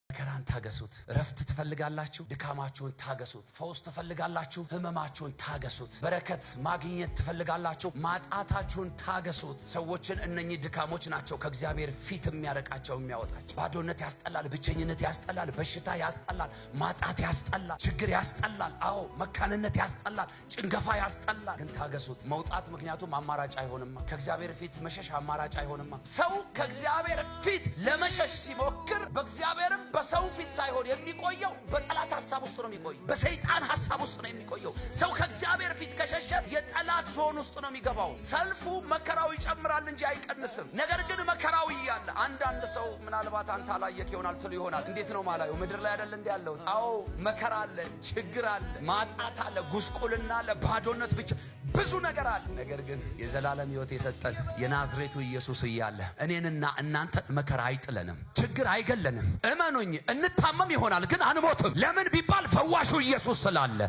መከራን ታገሱት። እረፍት ትፈልጋላችሁ? ድካማችሁን ታገሱት። ፈውስ ትፈልጋላችሁ? ህመማችሁን ታገሱት። በረከት ማግኘት ትፈልጋላችሁ? ማጣታችሁን ታገሱት። ሰዎችን እነኚህ ድካሞች ናቸው ከእግዚአብሔር ፊት የሚያረቃቸው፣ የሚያወጣቸው። ባዶነት ያስጠላል፣ ብቸኝነት ያስጠላል፣ በሽታ ያስጠላል፣ ማጣት ያስጠላል፣ ችግር ያስጠላል። አዎ፣ መካንነት ያስጠላል፣ ጭንገፋ ያስጠላል። ግን ታገሱት። መውጣት ምክንያቱም አማራጭ አይሆንማ። ከእግዚአብሔር ፊት መሸሽ አማራጭ አይሆንማ። ሰው ከእግዚአብሔር ፊት ለመሸሽ ሲሞክር በእግዚአብሔርም በሰው ፊት ሳይሆን የሚቆየው በጠላት ሀሳብ ውስጥ ነው የሚቆየው። በሰይጣን ሀሳብ ውስጥ ነው የሚቆየው። ሰው ከእግዚአብሔር ፊት ከሸሸ የጠላት ዞን ውስጥ ነው የሚገባው። ሰልፉ መከራው ይጨምራል እንጂ አይቀንስም። ነገር ግን መከራው እያለ አንዳንድ ሰው ምናልባት አንተ አላየክ ይሆናል ትሉ ይሆናል። እንዴት ነው ማላየው? ምድር ላይ አይደል እንዲ ያለሁት? አዎ፣ መከራ አለ፣ ችግር አለ፣ ማጣት አለ፣ ጉስቁልና አለ፣ ባዶነት፣ ብቻ ብዙ ነገር አለ። ነገር ግን የዘላለም ሕይወት የሰጠን የናዝሬቱ ኢየሱስ እያለ እኔንና እናንተ መከራ አይጥለንም፣ ችግር አይገለንም። እመኑኝ፣ እንታመም ይሆናል ግን አንሞትም። ለምን ቢባል ፈዋሹ ኢየሱስ ስላለ።